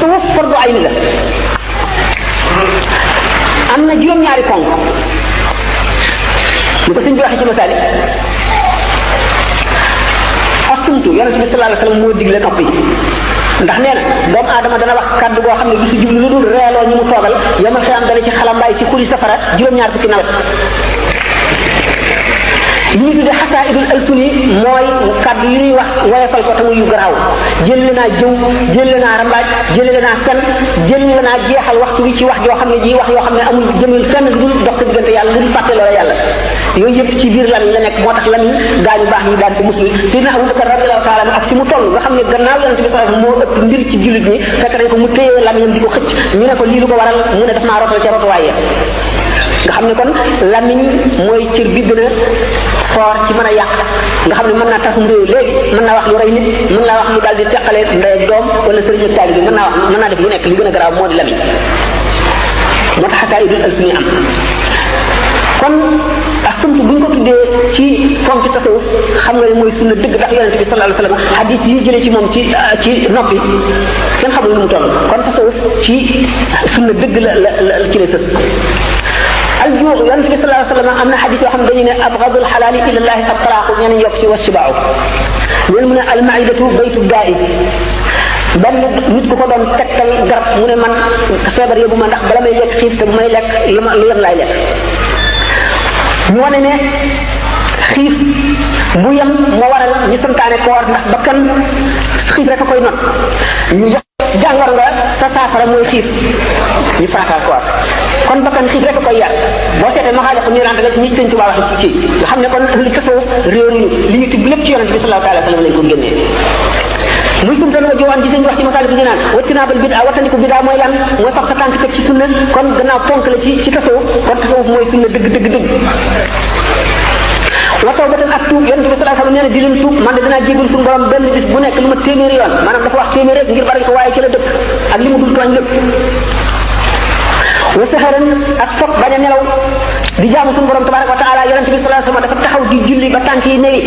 tasawuf fardu ayni la am na juróom-ñaari ponk ñu ko sëñ bi waxee ci masaali asumtu yonent bi sallallahu alayhi wasallam moo digle noppi ndax nee na doomu aadama dana wax kàddu goo xam ne du si jublu lu dul reeloo ñi mu toogal yamal xiyam dana ci xalambaay ci xuri safara juróom-ñaar fukki nawet li ñu tuddee xasaidul alsuni mooy kàddu yi ñuy wax woyefal ko te muy yu garaaw jëlle naa jëw jëlle naa rambaaj jëlle naa fen jëlle naa jeexal waxtu bi ci wax joo xam ne ji wax yoo xam ne amul jëmul fenn lu dul dox sa diggante yàlla lu dul fàtte loola yàlla yooyu yëpp ci biir lamiñ la nekk moo tax lamiñ gaañu baax ñi daan ko musli Seydina Abubakar radiyallahu taala ak fi mu toll nga xam ne gannaaw yonent bi sallallahu alayhi wasallam moo ëpp mbir ci jullit ñi fekk nañ ko mu téye lamiñam di ko xëcc ñu ne ko lii lu ko waral mu ne daf maa rotal ca rotuwaaye nga xam ne kon lamiñ mooy cër bi gën a foor ci mën a yàq nga xam ne mën naa tasum réew léegi mën naa wax lu rey nit mën naa wax lu daal di teqale ndey ak doom wala sëriñ ak taalibe mën naa def lu nekk li gën a garaaw moo di lamiñ moo tax xataa idul alsuni am kon asumtu bu ñu ko tuddee ci fonk tasawuf xam nga ne mooy sunna dëgg ndax yonente bi sallallahu alayhi wasallam hadis yi jëlee ci moom ci noppi kenn xamul nu mu toll kon tasawuf ci sunna dëgg la ci lay sës aljuu yonente bi sallallahu alayhi wasallam am na hadis yoo xam ne dañu ne abgadul xalaali ila llahi at-talaaqu ñeneen yokk ci wasibaaw ñeen mu ne almaidatu baytu daa'i benn nit ku ko doon tegtal garab mu ne man feebar yóbbu ma ndax bala may lekk xiif te bu may lekk lu yem laay lekk ñu wane ne xiif bu yem moo waral ñu santaane koor ndax bakkan xiif rek a koy not ñu jàngor nga sa saafara mooy xiif ñu farataal koor kon bakkan xiif rek a koy yar boo seetee maxaale ko niirante rek ñi sëñ Tuubaa wax ci nga xam ne kon li tasawuf réeruñu li ñu tibb lépp ci yonent bi sallallahu alayhi wa sallam lañ ko génnee muy sumtan wa jowaan ci sëñ wax ci masaali bi naan wattinabal bid'a wattandiku bid'a mooy lan mooy fab sa tànk teg ci sunna kon gannaaw ponk la ci tasawuf kon tasawuf mooy sunna dëgg wa tawbatan ak tuub yonent bi sallallahu alayhi wasallam nee na di leen tuub man de dinaa jégal suñu borom benn bis bu nekk lu ma téeméeri yoon maanaam dafa wax téeméer rek ngir bari ko waaye ci la dëkk ak li mu dul tooñ lépp wa saharan ak foog bañ a nelaw di jaamu suñu borom tabaraka wa taala yonent bi sallallahu alayhi wasallam dafa taxaw di julli ba tànk yi newi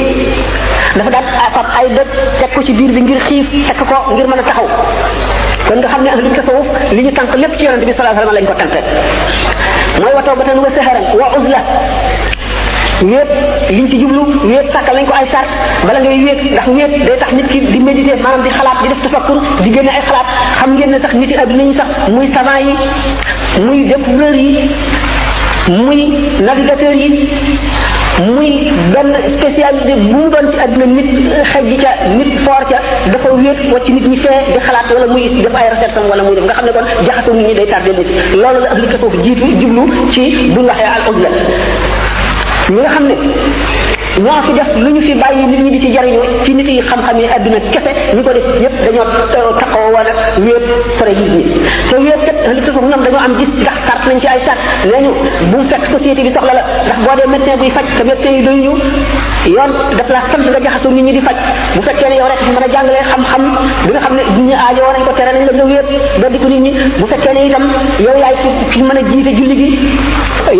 dafa daan fab ay dëkk teg ko ci biir bi ngir xiif tekk ko ngir mën a taxaw kon nga xam ne ahlu tasawuf li ñu tànk lépp ci yonent bi sallallahu alayhi wasallam lañ ko tànk mooy wa tawbatan wa saharan wa uzla wéet liñ ci jublu wéet sàkkal nañ ko ay sart bala ngay wéet ndax wéet day tax nit ki di méditer maanaam di xalaat di def tafakkur di génne ay xalaat xam ngeen ne sax nit yi adduna yi sax muy savant yi muy découvreur yi muy navigateur yi muy benn spécialité bu mu doon ci adduna nit xej ji ca nit foor ca dafa wéet wacc nit ñi fee di xalaat wala muy def ay recherche am wala muy def nga xam ne kon jaxasoo nit ñi day tardé nit loolu la ahlu tasawuf jiitu jublu ci buñ waxee al uzla ñi nga xam ne ñoo fi def lu ñu fi bàyyi nit ñi di ci jariñu ci nit yi xam-xam yi adduna kese ñu ko def ñëpp dañoo taxaw wala wéet sore nit ñi te wéet kat li tax ñoom dañoo am gis ndax carte nañ ci ay sart nee ñu bu mu fekk société bi soxla la ndax boo dee médecin buy faj te médecin yi doyuñu yoon daf la sant nga jaxasoo nit ñi di faj bu fekkee ne yow rek mën a jàngalee xam-xam bi nga xam ne nit ñi aajoo nañ ko tere nañ la nga wéet beddi ko nit ñi bu fekkee ne itam yow yaay ki mën a jiite julli gi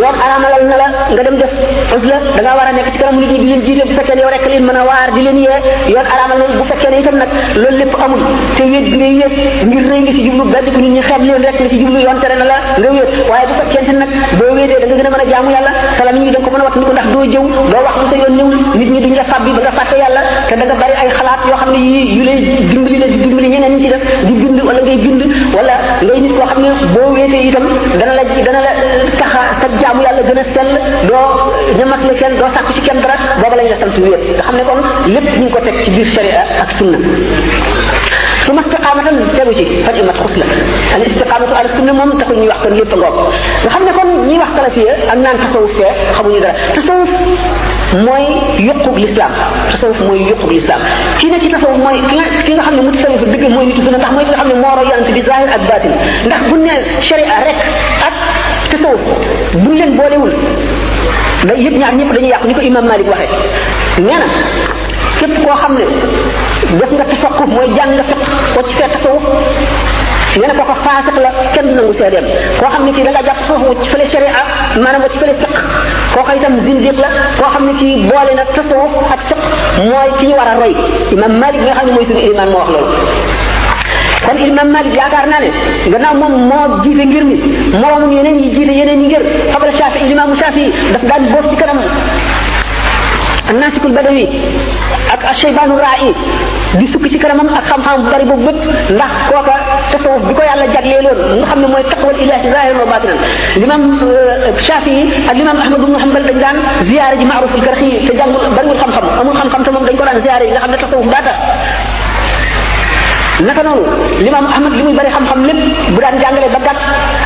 yoon araamalal na la nga dem def uzla da ngaa war a nekk ci kanam nit ñi di leen jiite bu fekkee ne yow rek leen mën a waar di leen yee yoon araamal na bu fekkee ne itam nag loolu lépp amul te wéet bi ngay wéet ngir rëy nga ci jublu beddi ko nit ñi xeeb leen rek nga ci jublu yoon tere na la nga wéet waaye bu fekkente nag boo wéetee da nga gën a mën a jaamu yàlla salam ñi da nga ko mën a wax ni ko ndax doo jëw doo wax lu sa yoon ñëwul nit ñi duñ la fàbbi ba nga fàtte yàlla te da nga bari ay xalaat yoo xam ne yii yu lay dimbali la di dimbali ñeneen ñi ci def di bind wala ngay bind wala ngay nit koo xam ne boo wéetee itam dana la tax sa jaamu yàlla gën a sell doo ñamasle kenn doo sàkku ci kenn dara booba lañ la sant wéet nga xam ne kon lépp ñu ngi ko teg ci biir sharia ak sunna su ma istiqaamatan tegu ci fan imat xus la al istiqaamatu ala sunna moom taxul ñuy wax kon lépp ngoog nga xam ne kon ñuy wax salafiya ak naan tasawuf fee xamuñu dara tasawuf mooy yuqub l'islam tasawuf mooy yuqub l'islam kii ne ci tasawuf mooy ki nga xam ne mu tasawuf dëgg mooy nitu sunna ndax mooy ki nga xam ne moo roy yonent bi zahir ak batin ndax bu ne sharia rek ak tasawuf buñ leen boolewul da yëpp ñaar ñëpp dañuy yàqu ni ko imam Malik waxee nee na képp koo xam ne def nga tafaqu mooy jàng nga fiq ko ci fee tasawuf nee na kooku faasiq la kenn du nangu seedeem koo xam ne kii da nga jàpp tasawuf ci fële sharia maanaam ci fële fiq kooku itam zindiq la koo xam ne kii boole na tasawuf ak fiq mooy ki ñu war a roy imam Malik nga xam ne mooy suñu iman moo wax loolu kon imam Malik yaakaar naa ne gannaaw moom moo jiite ngir mi moroomam yeneen yi jiite yeneen ñi ngir xabala Shafi imaamu Shafi daf daan boot ci kanam nasikul badawi ak ashaybaanu ra'i di sukk ci kanamam ak xam-xam bu bari boobu bëpp ndax kooka tasawuf bi ko yàlla jagleeloon nga xam ne mooy taqwal ilahi zahiran wa batinan l'imam Shafi'i ak l'imam Ahmad ibn Hanbal dañ daan ziyaare ji Ma'ruf al-Karxi te jàngul bariwul xam-xam amul xam-xam te moom dañ ko daan ziyaare yi nga xam ne tasawuf daa tax naka noonu l'imam Ahmad li muy bari xam-xam lépp bu daan jàngale ba gàtt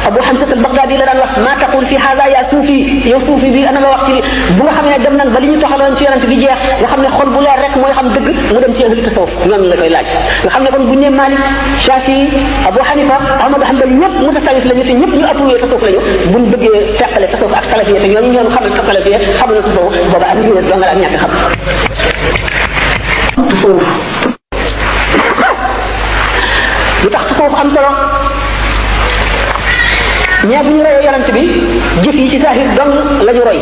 Abu Hamza al-Baghdadi la daan wax ma taqul fi hada ya suufi yow suufi bi ana nga wax ci bu nga xam ne dem nañ ba li ñu toxaloon ci yonent bi jeex nga xam ne xol bu leer rek mooy xam dëgg mu dem ci ahlu tasawuf ñoom la koy laaj nga xam ne kon bu ñu nee Malik Shafi Abu Hanifa Ahmad Hanbal ñëpp mutasawif lañu te ñëpp ñu appuyé tasawuf lañu buñ bëggee teqale tasawuf ak salafiyya te ñooñu ñoom xam ne salafiyya xam na tasawuf booba ak ñu dongal ak ñàkk xam tasawuf lu tax tasawuf am solo ñee bu ñu royee yonent bi jëf yi ci saahir dong la ñu roy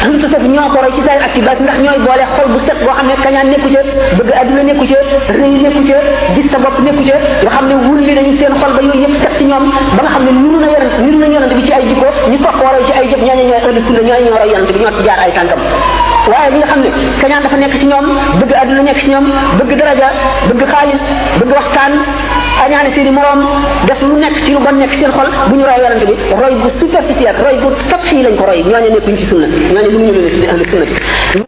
ahlu tasawuf ñoo ko roy ci saahir ak ci baat ndax ñooy boole xol bu set boo xam ne kañaan nekku ca bëgg adduna nekku ca rëy nekku ca gis sa bopp nekku ca nga xam ne wulli nañu seen xol ba yooyu yëpp set ci ñoom ba nga xam ne niru na yonent bi ci ay jikko ñu soog koo roy ci ay jëf ñooñu ñooy ahlu sunna ñooñu ñoo roy yonent bi ñoo ci jaar ay tànkam waaye li nga xam ne kañaan dafa nekk ci ñoom bëgg adduna nekk ci ñoom bëgg daraja bëgg xaalis bëgg waxtaan añaane seeni moroom def lu nekk ci lu bon nekk seen xol bu ñu roy yonent bi roy bu superficiel roy bu tafsi lañ ko roy ñooñu nekkuñ ci sunna ñooñu mënuñu leen ci ahlu sunna